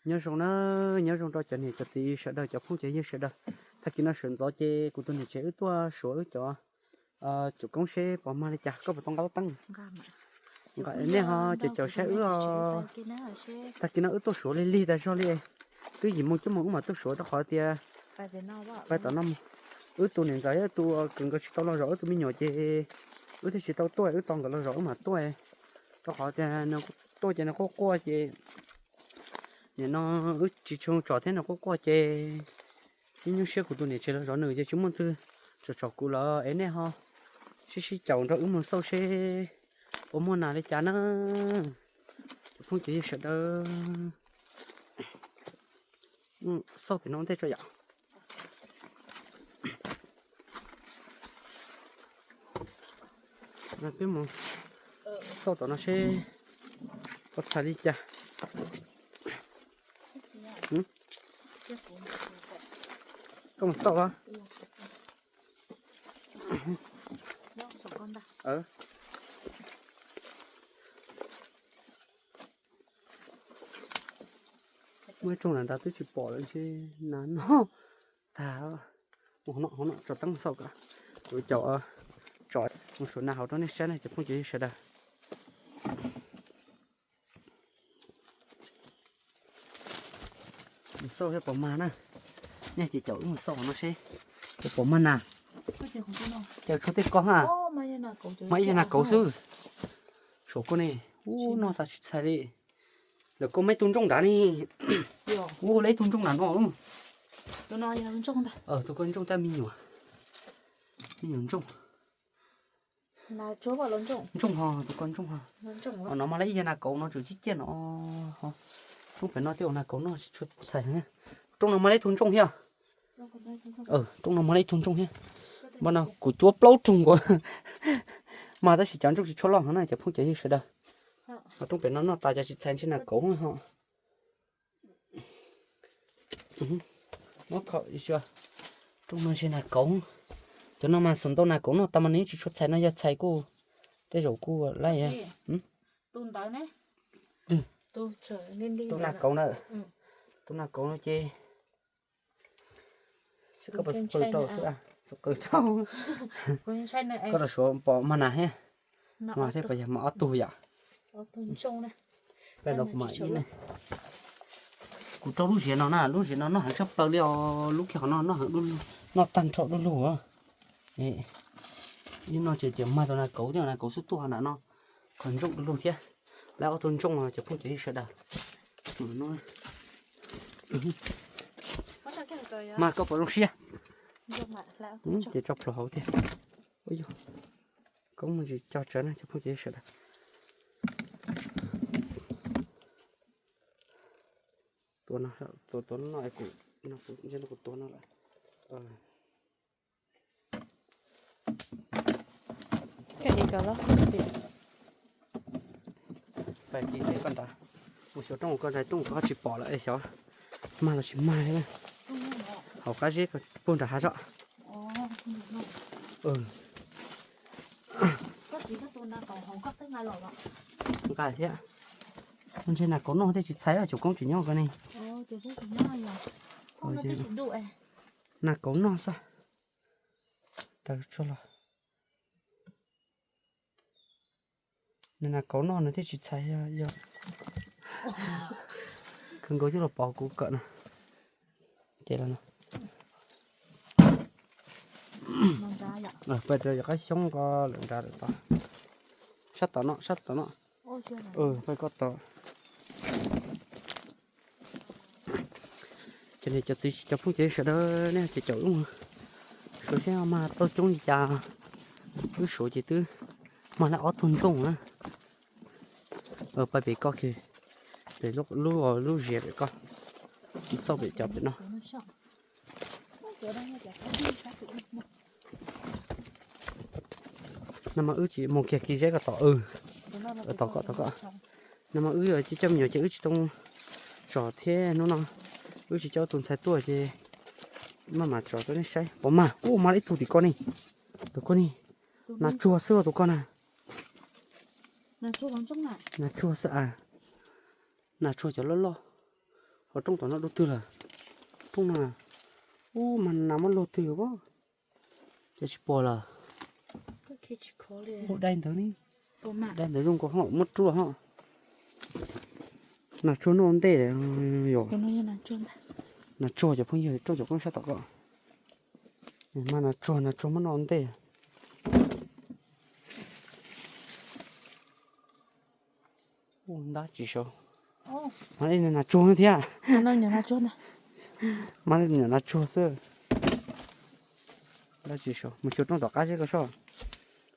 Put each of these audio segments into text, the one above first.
Nyob zoo na, nyob zoo rau cov niam cov txiv sawv daws, cov phooj cov ywg sawv daws. Tag kis no sawv ntxov ces kuv tus niam tsev wb tuaj suav wb cov cuam koob seb pom mag li cas. Koj puas tau nqa lub teeb? Nqa, nej ho caum caum saib wb os. Tag kis no wb tuaj suav lig lig tas zog li. Twb yim moo cuaj moo wb mam tuaj suav rau qhov tias pais tom no mus. Wb tus niam ntxawm thiab tus kwv nkawd tsis tau los zov wb tus me nyuam ces wb thiaj tsis tau tuaj, wb tos nkawd los zov wb mam tuaj. Rau qhov tias nws tuaj ces nws quaj quaj ces nim no wb tsis tshua tsom thiab, nws quaj quaj ces ib nyuag siab kuv tus niam tsev los zov nws ces tsis muaj twg tsom tsom kuv lawm es nej ho sib sib caum nrog wb mus xauj seb puas muaj nas li cas na. Cov phooj cov ywg sawv daws, xauj pem no ua ntej tso yom. Peb mus xauj tom no seb puas txhais li cas. Koj mus xauj a. Muaj ib rooj nram nrad twb tsis pom lawm ntshe nas noj tag. Mus hauv no, hauv no tso teeb xauj kom kuv caum tsom mus suav nas hauv rau nej saib na cov phooj cov ywg sawv daws. Mus xauj thiab pom mag na. Nej ces caum wb mus xauj hauv no seb puas pom mag nas. Ces tshuav tej ko ha, mas ib yam nas kauv xwb. Saum ko ne, ub, noj tas tsis txhais li. Lawv ko muaj ib tug ntsooj nrad ne. Ub, lawv ib tug ntsooj nrad no. Tus ko ntsooj tab me nyuam, me nyuam ntsooj. Ntsooj ho, tus ko ntsooj ho. No mas lawv ib yam nas kauv no tseem ciaj ciaj no. Roob pem no tej nas kauv noj tsis tshua txhais. Roob no mas lawv ib tug ntsooj thiab. Roob no mas lawv ib tug ntsooj thiab. Npaj no kuv cuab plaub rooj nkaus. Mas tab sis cov ntsooj tsis tshua loj no na cov phooj cov ywg sawv daws. Roob pem no noj tas cov tsis txhais ntshe nas kauv ho. Muab kho xyuas, rooj no ntshe nas kauv. Cov no mas xav ntau nas kauv noj tas mas nws tsis tshua txhais no, yog txhais kuj tej zaum kuj lab. Tus nas kauv na, tus nas kauv no ces koj puas qw rau xwb, qw rau. Koj rau suav pom mag nas thiab. Mas thiab puas yog mas ob tug yom? Peb los kuv mam ib ne. Kuv rau lub ziav no na, lub ziav no noj heev tshaj plaws li os, lub kiag qhov no noj heev, noj tag nrho du lug. Ib no ces ces mag tus nas kauv thiab, nas kauv xub tuaj nram no, qhov ntsooj du lug thiab. Lawv ob tug ntsooj no cov phooj cov ywg sawv daws. Mas koj puas zoo siab? Ces tso plhuav hauv thiab. Koob mus tsis co tsawv na cov phooj cov ywg sawv daws. Tua no, tua no, kuv tua no lawm. Pais ci ntses koj nrad, mus xyuas rooj koj nrad, rooj koj tsis pom lawm es xyov mag los tsis mag thiab. Hauv qab zeb puag nram hav zog. Nqa thiab. Ntshe nas kauv noj thiaj tsis txhais, cov koob tseem nyob ko ne. Nas kauv noj xwb. Daws tsuag los. Nws nas kauv noj nws thiaj tsis txhais, yog kawg nkaus coj los pov kuv kawm no. Ces los no. Pais rau yog qab xyoob ko lawm nrad lawm tod. Sab tom no, sab tom no. Pais koj tod. Cov niam cov txiv cov phooj cov ywg sawv daws, nej ces caum wb mus suav seb mag tau coob li cas. Wb suav ces twb mag lawm ob tug ntsooj na. Pais pem koj kiag, pem lub, lub ziav pem koj, xauj pem cov pem no. No mas wb tsis mus kiag kis zeb ko tom, tom koj, tom koj. No mas wb coj me nyuam ces wb tsis tau tsom thiab, hnub no wb tsis coj tus ntxhais tuaj ces maj mam tsom rau nej saib. Pom mag, ub, mag lawm ib tug tim ko ne. Tus ko ne, nas tsuag xwb tus ko na. Nas tsuag xwb a. Nas tsuag cov loj loj. Ua rooj tom no dua twg lawm? Rooj no. Ub, mas nas muab luag twg pob? Cas tsis pom lawm. Ub, dai ntawd ne. Dai ntawd zoo nkaus ho muab ruaj ho. Nas tsuag noj ntej yom. Nas tsuag cov phooj ywg, rooj cov koob sab tom ko. Mas nas tsuag, nas tsuag muab noj ntej. Ub, ntab tsis sau. Mas li nas tsuag thiab. Mas li nyuam nas tsuag xwb. Ntab tsis sau, mus xyuas rooj tom qab seb koj soj.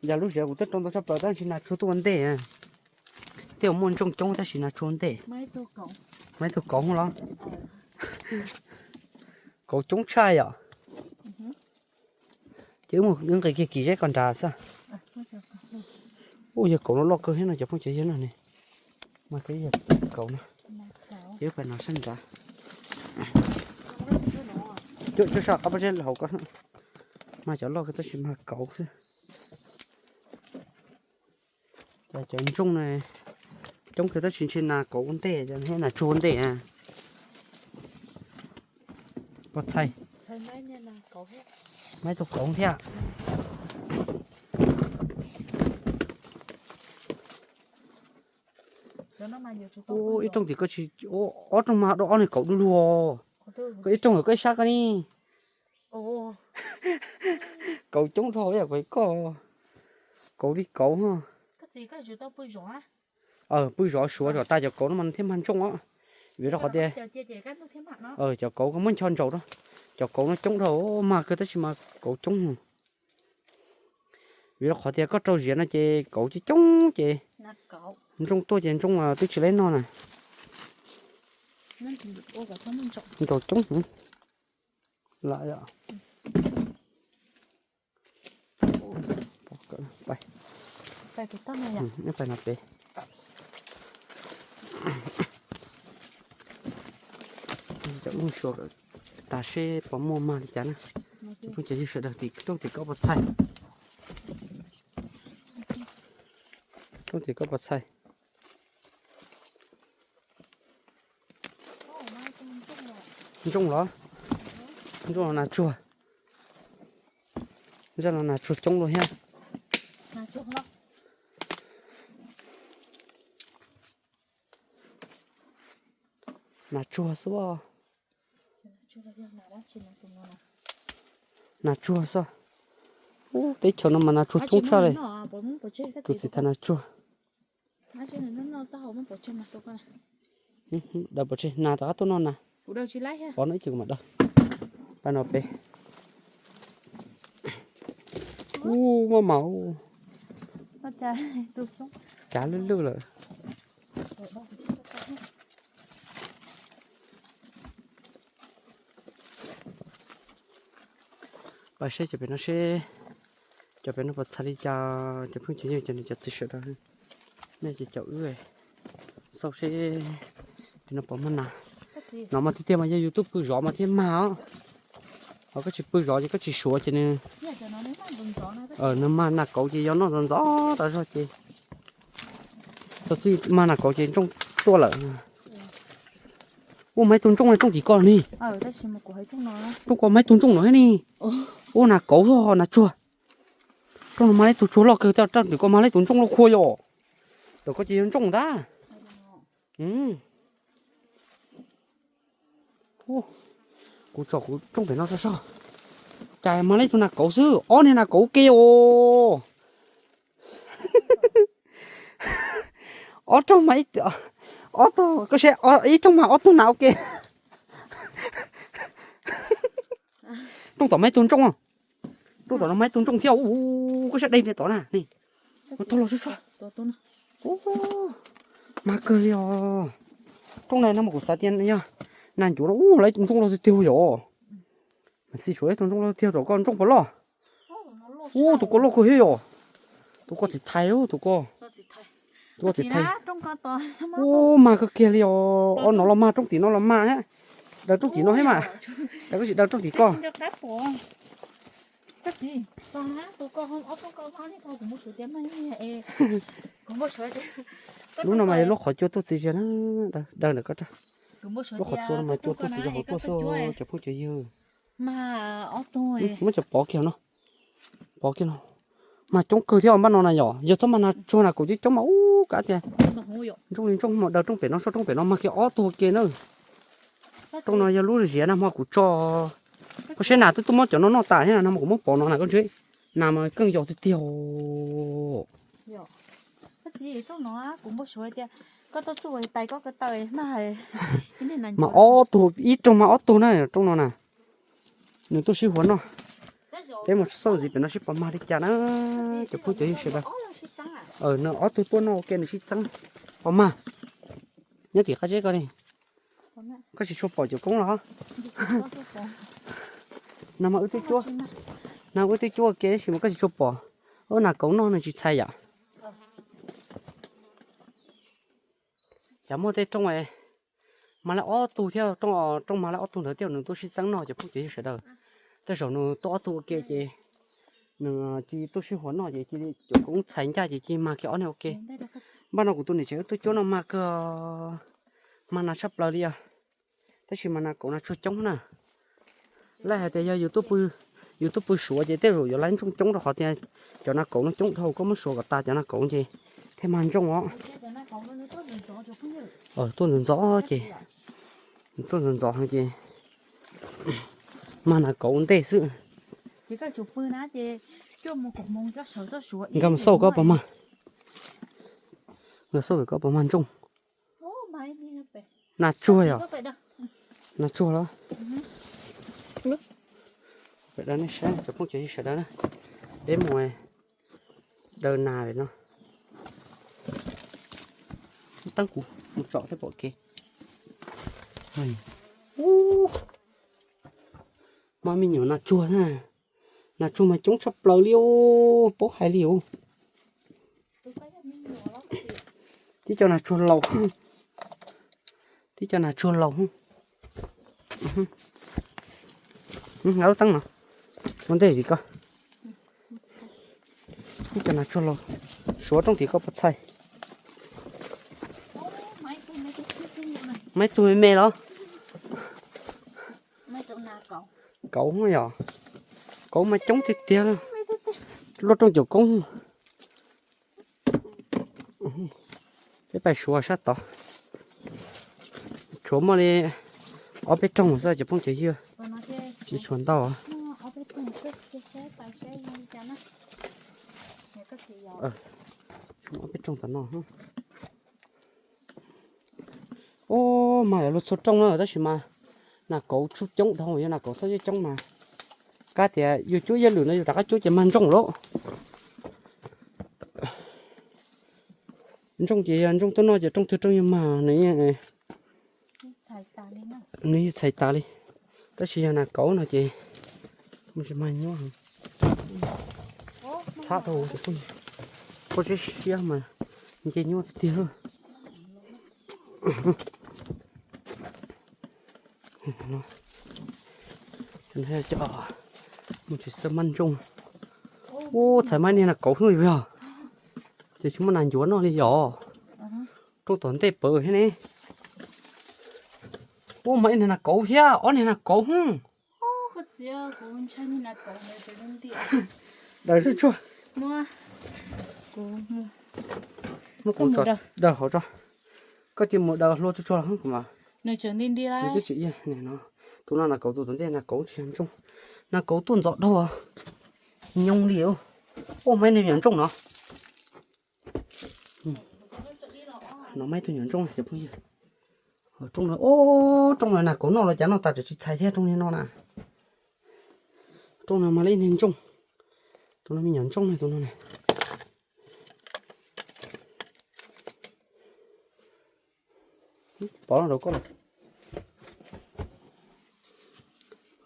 Yog lub sij hawm kuv twb rau ntau tshaj plaws tab sis nas tsuag tuaj ua ntej. Tej uas muaj ntsooj coob tab sis nas tsuag ua ntej. Mas ib tug kauv los? Kauv coob tshaj yom. Ces wb mus nqis kiag kis zeb ko nrad xwb. Ub, yog kauv no loj kawg thiab no cov phooj cov ywg no ne. Mas yog kauv no. Ces wb pais no sab nrad. Cuab sab qab pob zeb hauv ko. Mas cov loj kawg tab sis mas kauv xwb. Cov ntsooj no coob kawg tab sis ntshe nas kauv ua ntej, nas tsuag ua ntej. Pov txhais. Mas ib tug kauv thiab. Ib rooj tim ko tsis, ob rooj mas dua ob niag kauv du lug. Koj ib rooj koj ib sab ko ne. Kauv coob dhau ib yam kuv koj. Kauv li kauv. Pw zov suav zom tas cov kauv no mas thiaj mag ntsooj os. Vim rau qhov tias cov kauv muab ncho ntsaum rau. Cov kauv no coob dhau, mag kawg tab sis mas kauv coob. Vim rau qhov tias koj rau ziav no ces kauv coob coob ces ntsooj tuaj ces ntsooj twb tsis laib noj na. Ntsaum coob. Lam yom. Pais no pem. Cov lub suav tas seb puas muaj mag li cas na. Phooj ywg sawv daws, tim rooj tim ko pov txhais. Rooj tim ko pov txhais. Ntsooj los? Ntsooj los nas tsuag. Zaj no nas tsuag coob luaj thiab. Nas tsuag xwb. Nas tsuag xwb. Ub, teb chaws no mas nas tsuag coob tshaj li. Tus txiv tham nas tsuag. Daws pov tseg, nas rov qab tuaj noj na. Pov no ib chim kuv mam daws. Pab no peb. Ub, maj mam. Kav lwj lwj lawm. Pab seb cov pem no seb, cov pem no puas txhais li cas, cov phooj cov ywg, cov niam cov txiv sawv daws. Nej ces caum wb xauj seb pem no puas muaj nas. No mas tiag tiag mas yog yus tuaj pw zov mas thiaj mag os. Ho koj tsis pw zov ces koj tsis suav ces nws, nws mag nas kauv ces yog noj ntxov ntxov tas zog ces. Txog txij mag nas kauv ces ntsooj tuaj lawm. Ua mas ib tug ntsooj, ntsooj tim ko ni. Ntsooj ko mas ib tug ntsooj no thiab ni. Ua nas kauv, nas tsuag. Rooj no mas ib tug tsuag loj kawg, rooj tim ko mas ib tug ntsooj loj khuav yom. Ntawm ko ces yog ntsooj ntag. Kuv tsom kuv rooj pem no soj soj. Cas mas ib tug nas kauv xwb, ob niag nas kauv ke os. Ob rooj mas, ob tug, koj saib, ib rooj mas ob tug nas ua ke. Rooj tom mas ib tug ntsooj. Rooj tom no mas ib tug ntsooj thiab. Koj saib dej npe tod na, ua tau los tsuag tsuag. Mag kawg li os. Rooj na no mas kuv xav tias yog nas ncuav no, ua lawv ib tug ntsooj loj tiag tiag yom. Mas xij suav ib tug ntsooj loj tiag, tom ko ntsooj puas loj. Ub, tus ko loj kawg thiab yom. Tus ko txiv thais, tus ko. Tus ko txiv thais. Ub, mag kawg kiag li os. Ob no los mag, rooj tim no los mag. Daws rooj tim no thiab mas. Daws koj tsis daws rooj tim ko. Lub no mas yog lub qhov cua tuaj txiv zias na. Daws ntawm ko rau. Lub qhov tsua no mas cua tuaj txiv zog hauv tuaj xwb cov phooj cov ywg. Muab cov pov kiag no, pov kiag no. Mag coob kawg thiab npaj no na yom, yog txhob mag nas tsuag na kuv coob coob mas ub kav tias ntsooj li ntsooj hmo daws rooj pem no, soj rooj pem no mag kiag ob tug ua ke na. Rooj no yog lub ziav na hmo kuv tso. Koj saib nas twb tuaj muab cov no noj tas thiab na, no mas kuv muab pov no na koj ntshe. Nas mas keej yos tiag tiag. Mas ob tug, ib rooj mag ob tug na rooj no na. Nws tuaj sib huav noj. Peb mus xauj ntxiv pem no sib pom mag li cas na, cov phooj cov ywg sawv daws. Nws ob tug tuaj noj ua ke nws sib txeeb. Pom mag. Nyob tim qab zeb ko li. Koj tsis tshua pom cov koob los? No mas wb twb cuab, no wb twb cuab ua ke tab sis mas koj tsis tshua pom. Ub, nas kauv noj nws tsis txhais yam. Cas muaj tej rooj mag li ob tug thiab, rooj, rooj mag li ob tug ntawd thiab nws tuaj sib txeeb noj cov phooj cov ywg sawv daws. Tej zaum nws tuaj ob tug ua ke ces nws cia li tuaj sib huav noj ces cia li cov koob txhais ncaj ces cia li mag kiag ob niag ua ke. Npaj no kuv tus niam tsev wb tuaj cuab noj mag kawg, mag nas tshaj plaws li os. Tab sis mas nas kauv nas tsuag coob na. Lawv hais tias yog yus tuaj pw suav ces tej zaum yuav laib ntsooj coob rau qhov tias cov nas kauv no coob dhau, koj muab suav kom tas cov nas kauv ces thiaj mag ntsooj os. Tuaj ntxov ntxov ces, tuaj ntxov ntxov ces mag nas kauv ua ntej xwb. Nkag mus xauj koj puas mag, nkag xauj koj puas mag ntsooj. Nas tsuag yom? Nas tsuag los? Peb daws nej saib cov phooj cov ywg sawv daws na, peb mus daws nas no. Teeb kuv mus tsom thiab pom kev. Ub, mas me nyuam nas tsuag na, nas tsuag mas coob tshaj plaws li os, paub hais li os. Tib co nas tsuag laus, tib co nas tsuag laus. Nqa lub teeb no ua ntej tim ko. Tib co nas tsuag laus, suav rooj tim ko puas txhais. Maib tug me me los? Kauv yom, kauv mas coob tiag tiag, luaj rooj caum koob. Peb pais suav sab tod, tshuav muaj li ob peb rooj xwb cov phooj cov ywg, tsis tshuav ntau. Tshuav ob peb rooj tom no. Ub, mas yog luag txhua rooj na tab sis mas nas kauv tsuag coob dhau, yog nas kauv txhob coob coob mas kab tias yus cuab yaj lwm no yus rov qab cuab ces mag ntsooj lawm. Ntsooj ces yog ntsooj tuaj noj ces rooj twg rooj yeej mag, nws yeej txhais tas li. Tab sis yog nas kauv no ces tsis mag nyuaj. Txhab dhau, koj siab siab mas nce nyuaj tiag tiag. Mus tsis xwb mag ntsooj. Ub, txhais mas niag nas kauv hwj yog, ces tsis muaj nas ncuav noj li yom. Rooj tom ntej pawv thiab ne. Ub, mas ib niag nas kauv thiab ob niag nas kauv hwj. Daws tsuag tsuag. Muab kuv daws hauv tso. Koj cia mus daws hlua tsuag tsuag los kuv mas. Nws twb tsis, tus no nas kauv, tus tom ntej nas kauv tsis yog ntsooj. Nas kauv tuaj ntxov dhau. Nyooj li. Ub, mas ib niag me nyuam ntsooj no. No mas ib tug nyuam ntsooj cov phooj ywg. Rooj no, rooj no nas kauv noj los cas noj tas tsis txhais thiab rooj no na. Rooj no mas li ib niag ntsooj. Tus no me nyuam ntsooj na tus no na. Pov no rau koj los.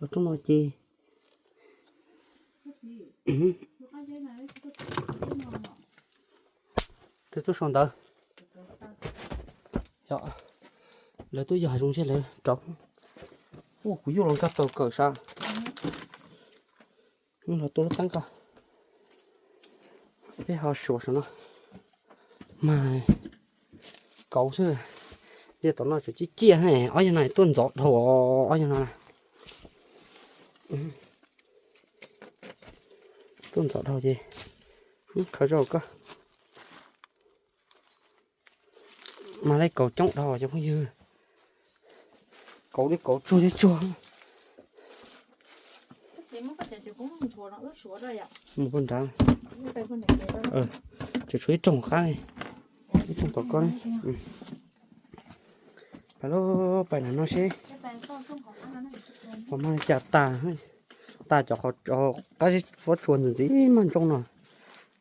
Rooj no ces tus tub sau ntawv, lawv twb yog hav zoov ntshe lawv rauv. Ua kuv yuj los nkag tau kawm sab. Los tua lub teeb ko. Peb ho suav saum no. Mas kauv xwb, Ces tom no tseem ciaj ciaj ne, ob yawg no tuaj ntxov dhau, ob yawg no tuaj ntxov dhau ces khaws zoj koj. Mas lawv kauv coob dhau cov phooj ywg. Kauv li kauv tsuag li tsuag. Mus puag nrad. Tseem tshuav ib rooj qab, ib rooj tom koj. Pais lauj, pais nram no seb puas mag li cas. Tas, tas cov qhov qab zib fuab tsuas ntxim ntxim mag ntsooj no.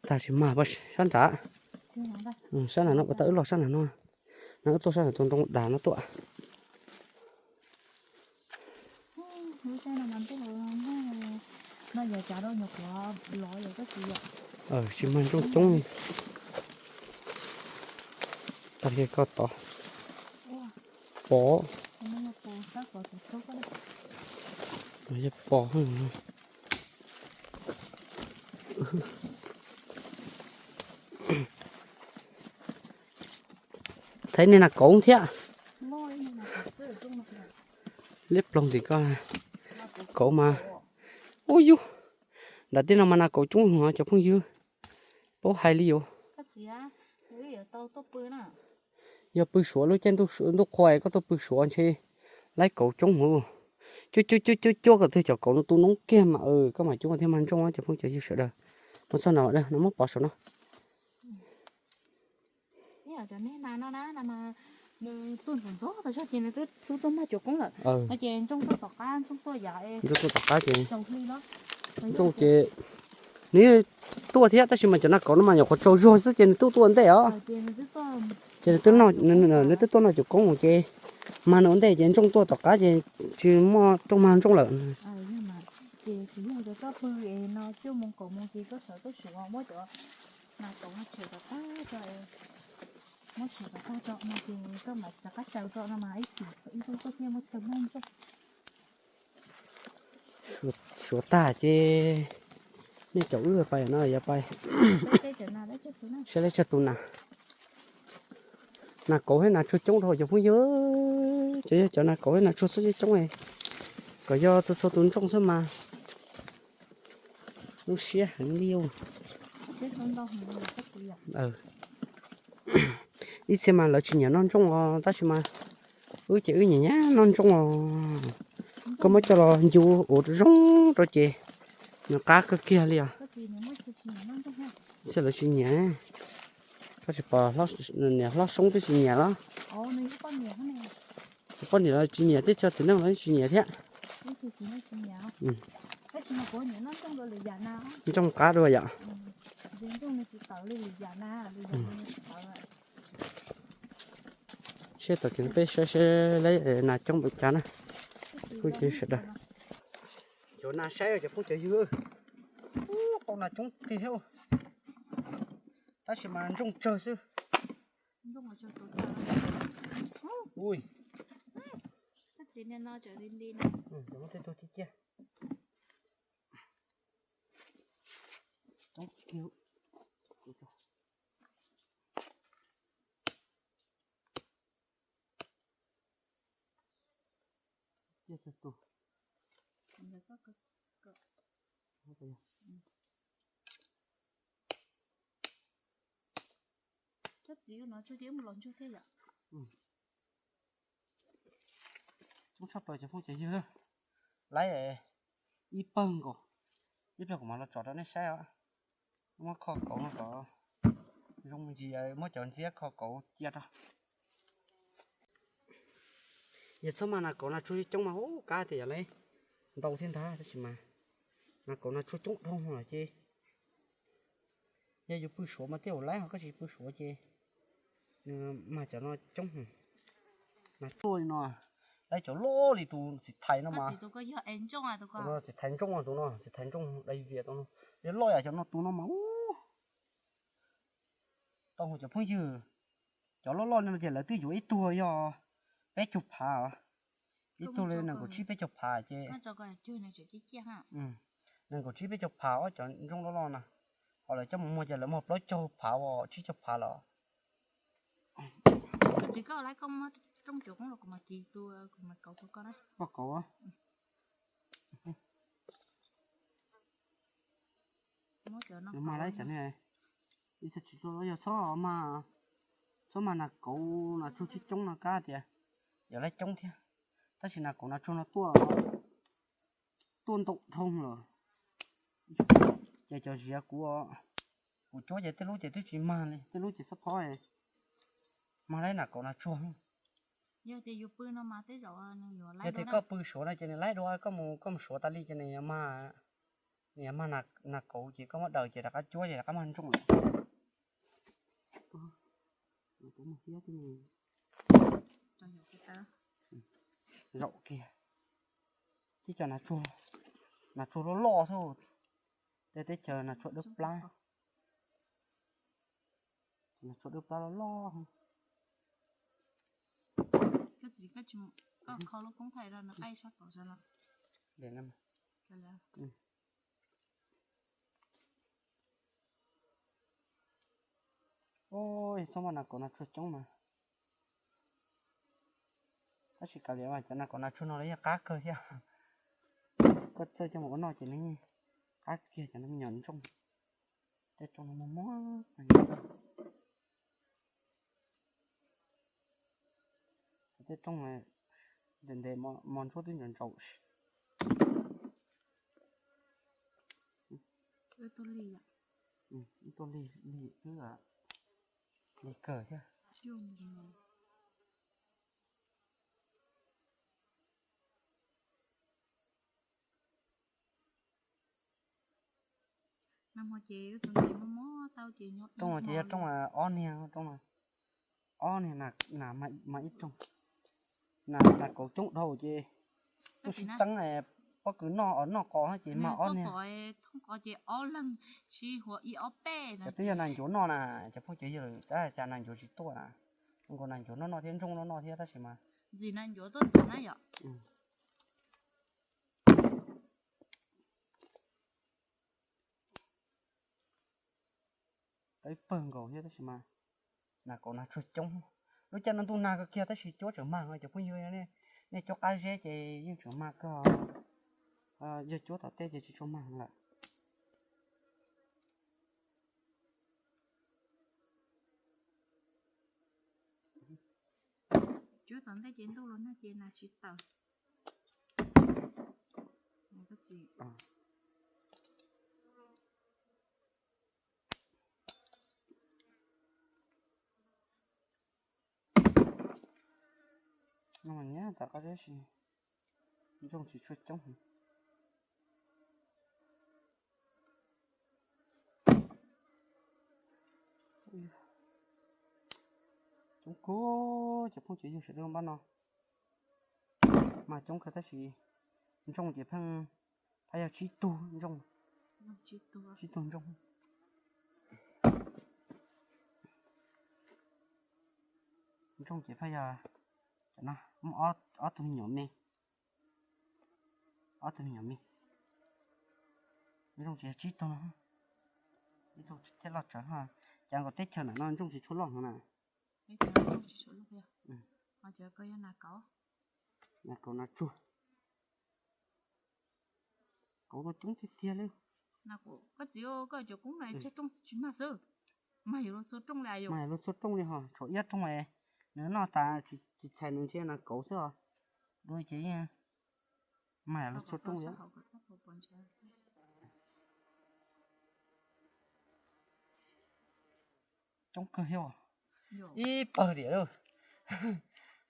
Tas sis mag sab nrad. Sab nrad no ua tas wb los sab nrad no. No wb tuaj sab nrad tus ntoo dam no tuaj. Tsis mag ntsooj coob li. Tag li koj tod. Pom. Pom. Thaiv niag nas kauv thiab. Liab ploog tim ko. Kauv mas, ub yug, nram tej no mas nas kauv coob heev cov phooj ywg, paub hais li yus. Yog pw suav lub caij ntuj qhua koj tuaj pw suav ntshe laib kauv coob heev. Cuab cuab cuab cuab cuab kom twg cov kauv no tu noob kiag mas koj mam cuab thiaj mag ntsooj cov phooj cov ywg sawv daws. No txog no, no muab pov saum no. Nws tuaj ntxov ntxov tas zog ces nws twb xub tuaj mag cuag koob lawm. Ces ntsooj tuaj tom qab, ntsooj tuaj yav, ntsooj tuaj tom qab ces, ntsooj ces nws tuaj thiab tab sis mas cov nas kauv no mas nyuam qhuav tsaus zog xwb ces nws twb tuaj ntej os. Ces nws twb noj, nws twb tuaj noj cuag koob ces mag nws ua ntej ces ntsooj tuaj tom qab ces tsis muaj rooj mag ntsooj lawm. Ces tsis yog tias koj pw es no cuaj moos kaum moos ces koj sawv tuaj suav muab cov nas kauv no tshem kom tag tso, muab tshem kom tag tso no ces koj mam rov qab xyaw tso no mas ib chim ib hnub koj thiaj muaj chaw mag ntsooj. Suav tag ces nej caum wb pais no yog pais saib lawv tsawg tus nas. Nas kauv thiab nas tsuag coob dhau cov phooj ywg. Cov yog cov nas kauv thiab nas tsuag txhua coob coob, kom yog txhua txhua tus ntsooj xwb mas lub siab heev li. Ib txhia mas lawv tsis nyiam noj ntsooj os tab sis mas wb ces wb nyiam nyiam noj ntsooj os. Koj muab coj los ncu ua zoo rau ces nws qab kawg kiag li os. Txhia lawv tsis nyiam, koj tsis pom niam hlob Soob twb tsis nyiam los? Poj niam los tsis nyiam, teb chaws txiv neej los tsis nyiam thiab. Ntsooj qab dua yom. Seb tom kev peb saib seb lawv nas coob npaum cas na. Phooj ywg sawv daws, cov nas saib cov phooj cov ywg, tau nas coob tiag thiab, tab sis mas ntsooj tsawg xwb. Ui, tej tug ciaj ciaj. Tsob txiv no tsuag ces mus los ntsuag thiab yom. Coob tshaj plaws cov phooj cov ywg, laib ib pawg nkaus, ib pliag kuv mam los tsom rau nej saib os. Muab kho kauv no kom zoo ntsis, muab cov ntxiab kho kauv cia rau. Yog txhob mas nas kauv nas tsuag coob mas ub kab tias yog lawv ntau thiab ntag tab sis mas nas kauv nas tsuag coob dhau lawm ces yog yus pw suav mas tej zaum laib, ho koj tsis pw suav ces nws mas cov no coob. Nas tsuag li no, laib cov loj li tus txiv thais no mas, txiv thais ntsooj tus no, txiv thais ntsooj dai vias tus no, loj yam cov no tus no mas ub. Tau cov phooj ywg, cov loj loj li no ces lawv twb yuav ib tug yog peb caug phav os, ib tug li nees nkaum tsib peb caug phav ces, nees nkaum tsib peb caug phav os cov ntsooj loj loj na, ho lawv coj mus muag ces lawv muag plaub caug phav uas tsib caug phav lawm. Rooj cov qoob los kuv mam cia tua, kuv mam kauv rau koj na. Koj kauv. Muab cov no, mag lab cov ne, ib txhia tsis tuaj yog txhob mag, txhob mag nas kauv nas tsuag coob coob no kab tias yog lab coob thiab. Tab sis nas kauv nas tsuag no tuaj, tuaj ntau dhau lawm. Ces cov ziav kuv, kuv cuab ces tej lub ces twb tsis mag li, tej lub ces xob phob. Mag lab nas kauv nas tsuag. Yog tias yus pw no mas tej zaum nws yuav lab. Yog tias koj pw suav no ces nws laib dua, koj mus, koj mus suav tas li ces nws yuav mag, nws yuav mag nas kauv ces koj muab daws ces rov qab cuab ces rov qab mag ntsooj lawm. Zaum kiag, tib co nas tsuag, nas tsuag loj loj xwb, tej teb chaws nas tsuag dawb plab, nas tsuag dawb plab loj loj. Koj txiv, koj tsis, koj kho lub koob thaij rau nws qaij sab tod sab no. Ua, txhob mag nas kauv nas tsuag coob mas. Tab sis kav liam mas cov nas kauv nas tsuag no los yeej qab kawg thiab. Koj txawj coj mus ua noj ces nws yeej qab kiag cov me nyuam ntsooj. Tej rooj no muag muag. Tej rooj ntev ntev mos ntsuab twb ntsaum ntsaum. Ib tuaj lig, lig twb lig kawg thiab. Rooj ces yog rooj ob niag, rooj ob niag, nas mas ib rooj. Nas kauv coob dhau ces tuaj sib txeeb, pob kws noj os noj qos ces mas ob niag. Cov twb yog nas ncuav noj na, cov phooj cov ywg, cas nas ncuav tsis tuaj na. Nkaus nas ncuav noj noj thiab ntsooj noj noj thiab tab sis mas. Tau ib pawg nkaus thiab tab sis mas nas kauv nas tsuag coob. Lub caij no ntuj nag kawg kiag tab sis cuab tseem mag, cov phooj ywg, nej cuab qab zeb ces yeej tseem mag kawg, yog cuab tom tej ces tsis tshua mag lawm. Cuab tom ntej ces ntuj los nag ces nas tsis tawm. No mas nyiam tas qab zeb si, ntsooj tsis tshua coob. Coob kawg cov phooj cov ywg sawv daws npab no. Mag coob kawg tab sis ntsooj ces pheej phaj yog tsib tug ntsooj, tsib tug ntsooj. Ntsooj ces phaj yog cov no muaj ob tug me nyuam me, ob tug me nyuam me. Ntsooj ces yog tsib tug no, ib tug thiab loj tsawv no. Cas nkaus teb chaws ntawm no ntsooj tsis tshua loj no na. Nas kauv nas tsuag. Kauv no coob tiag tiag li. Koj txiv, koj cov koob no tseg rooj tsis mag xwb, mag yuav luag txhua rooj li os. Mag yuav luag txhua rooj li ho, tshuav ib rooj nws noj tas tsis txhais nws ntshe nas kauv xwb os. Dua ces yeej mag yuav luag txhua rooj li. Coob kawg thiab, ib pawg diam lawm.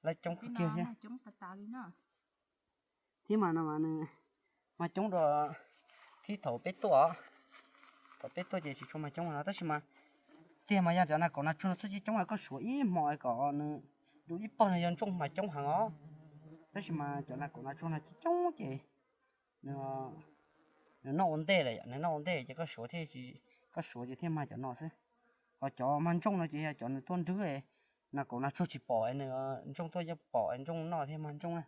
Lawv coob kawg kiag thiab. Thiab mas no mas nws mag coob dua thiab thaum peb tuaj, thaum peb tuaj ces tsis tshua mag coob no tab sis mas tiag mas yog cov nas kauv nas tsuag no txhob coob coob, koj suav ib hmo kom nws dua ib pawg no yog ntsooj mag coob heev os. Tab sis mas cov nas kauv nas tsuag no coob coob ces nws noj ua ntej lawm, nws noj ua ntej ces koj suav thiaj, koj suav ces thiaj mag cov no xwb. Ho cov mag ntsooj no ces yog cov nws tuaj nrwb, nas kauv nas tsuag tsis pom, nws ntsooj tuaj yeej pom ntsooj noj thiaj mag ntsooj na.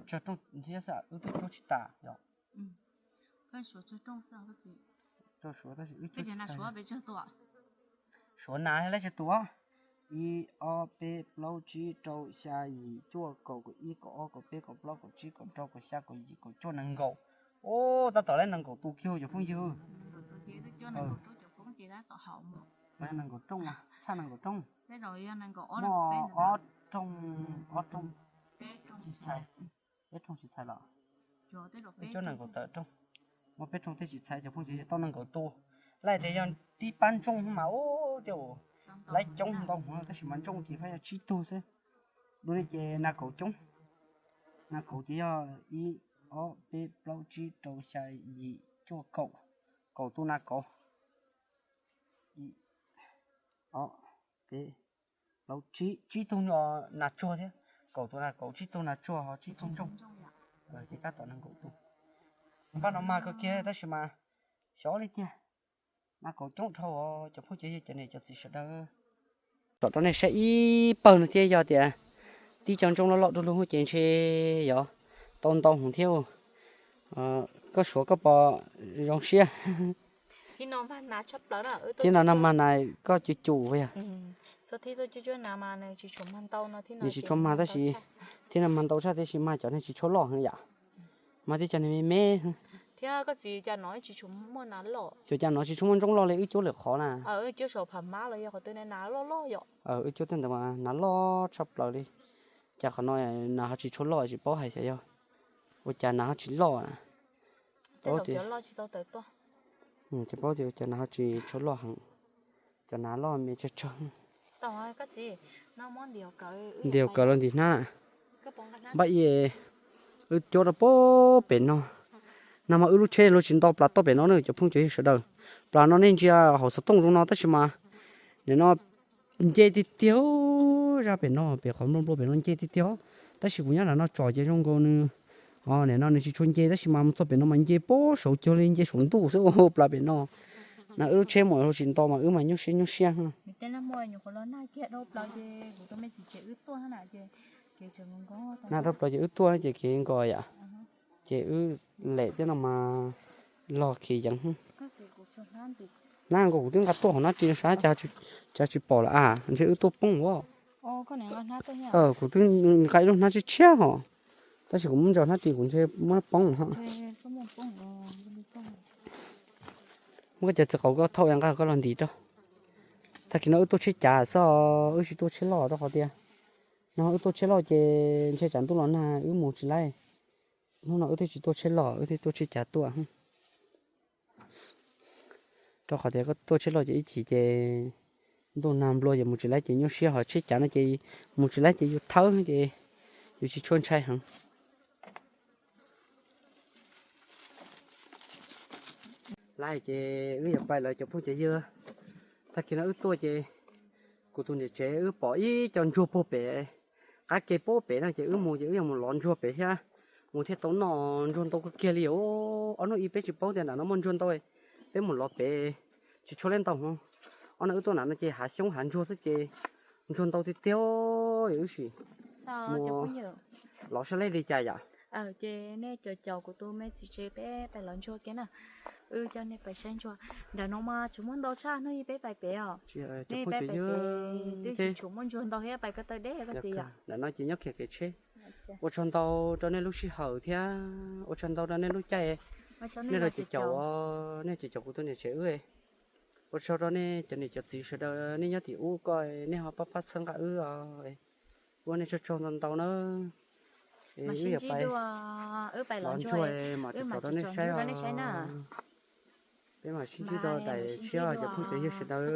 Tsawg rooj ntxiab xwb wb twb cuab tsis tas yom. Suav nas lawv tsis tua, Ib, ob, peb, plaub, tsib, rau, xya, yim, cuaj, kaum, kaum ib, kaum ob, kaum peb, kaum plaub, kaum tsib, kaum rau, kaum xya, kaum yim, kaum cuaj, nees nkaum. Ub, tab tom laib nees nkaum tus kiag cov phooj ywg. Nees nkaum rooj, tshaj nees nkaum rooj. Muaj ob rooj, ob rooj tsis txhais, peb rooj tsis txhais los? Cuaj nees nkaum tawm rooj, muaj peb rooj tej tsis txhais cov phooj ywg, tau nees nkaum tus. Lawm tias yog tib pab ntsooj mas ub, tej laib coob ntau hwv tab sis mas ntsooj ces pab yog tsib tug xwb. Dua li ces nas kauv coob. Nas kauv ces yog ib, ob, peb, plaub, tsib, rau, xya, yim, cuaj, kaum. Kaum tus nas kauv. Ib, ob, peb, plaub, tsib, tsib tug nas tsuag thiab. Kaum tus nas kauv, tsib tug nas tsuag ho tsib tug ntsooj. Ces tab tom nees nkaum tus. Npaj no mag kawg kiag tab sis mas xyov li tiag. Nas kauv coob dhau cov phooj ywg cov niam cov txiv sawv daws. Tsom rau nej saib ib pawg no thiab, yog tias tib co ntsooj loj loj du lug ces ntshe yog tau ntau heev thiab. Koj suav koj pom zoo siab. Thiab no nag mag na koj cum cum yog. Nws tsis tshua mag tab sis thiab no mag ntau tshaj tiam sis mag cov neeg tsis tshua loj heev yom. Mag tib co neeg me me. Xyov cas no tsis tshua muaj ntsooj loj li wb cuab lwm qhov na. Wb cuab tej ntawd mas nas loj tshaj plaws li. Cas qhov no nas ho tsis tshua loj tsis paub hais xyov yog ua cas nas ho tsis loj. Tsis paub tias ua cas nas ho tsis tshua loj heev. Cov nas loj me tsawg tsawg. Ntiav kawg los ntim hnab. Npaj i, wb cuab rau pem no. Nag mas wb lub tsheb luag tsis nto plas toj pem no na cov phooj cov ywg sawv daws. Plas no nej ntsia hauv xov tooj zoo no tab sis mas nim no nce tiag tiag, zaj pem no pem qhov nplua nplua pem no nce tiag tiag. Tab sis kuv nyob nram no tsom ces zoo nkaus nws, nim no nws tsis tshua nce tab sis mas mus txog pem no mas nce pem saud cuag li nce saum ntuj xwb plas pem no. Na wb lub tsheb mus luag tsis nto mas wb mas nyuaj siab nyuaj siab. Nag dhau plaws ces wb tuaj ces kev nkos yom. Ces wb lem thiab no mas log kev yeev. Hnab nkaus kuv twb nqa tuaj hauv hnab ris no sav cas tsis pom lawm a, ntshe wb tuaj poob os. Kuv twb nqa ib lub hnab tshiab tshiab hos, tab sis kuv muab ntsaws hnab ris kuv ntshe muab poob hos. Muab koj cov txiv qaub koj thauj nqa koj los ntim rau. Tag kis no wb tuaj tsheb cav xwb, wb tsis tuaj tsheb loj rau qhov tias no wb tuaj tsheb loj ces ntshe tsam ntuj los nag wb mus tsis laib. Hnub no wb thiaj tsis tuaj tsheb loj, wb thiaj tuaj tsheb cav tuaj. Rau qhov tias koj tuaj tsheb loj ces ib chim ces ntuj nag nplua ces mus tsis laib ces nyuaj siab, ho tsheb cav no ces mus tsis laib ces yus thawb ces yus tsis tshua ntshai heev. Lawm ces wb yuav pais lawm cov phooj cov ywg. Tag kis no wb tuaj ces kuv tus niam tsev wb pom ib co ntsuag puag pem qab ke puag pem no ces wb mus ces wb yuav mus lov ntsuag pem thiab, mus thiaj tau noj ntsuag ntau kawg kiag li os. Ob hnub ib peb tsis paub tias nram no muaj ntsuag ntau, peb mus lov pem tsis tshua leb ntau. Ob hnub wb tuaj nram no ces hav xyoob hav ntsuag xwb ces ntsuag ntau tiag tiag, wb sim mus lov saib li cas yom. Ces nej caum caum kuv tus me txiv tsev peb pais lov ntsuag kiag na. Wb coj nej pais saib ntsuag. Nram no mas tsuas muaj ntau tshaj, hnub ib peb pais pem os. Nej pais pem twb tsis tshua muaj ntsuag ntau thiab, pais ko taw deb koj txiv yom. Nram no ces nyob kiag kev tsheb. Ua tsaug ntau rau nej lub sij hawm thiab ua tsaug ntau rau nej lub caij, nej los caum caum, nej caum caum kuv tus niam tsev wb. Ua tsaug rau nej cov niam cov txiv sawv daws, nej nyob tim ub ko nej ho pab pab txhawb nqa wb os. Ua nej tsaug tsaug ntau ntau na. Wb yuav pais lov ntsuag mas tso rau nej saib os. Peb mam sib ntsib rau daim tshiab cov phooj cov ywg sawv daws.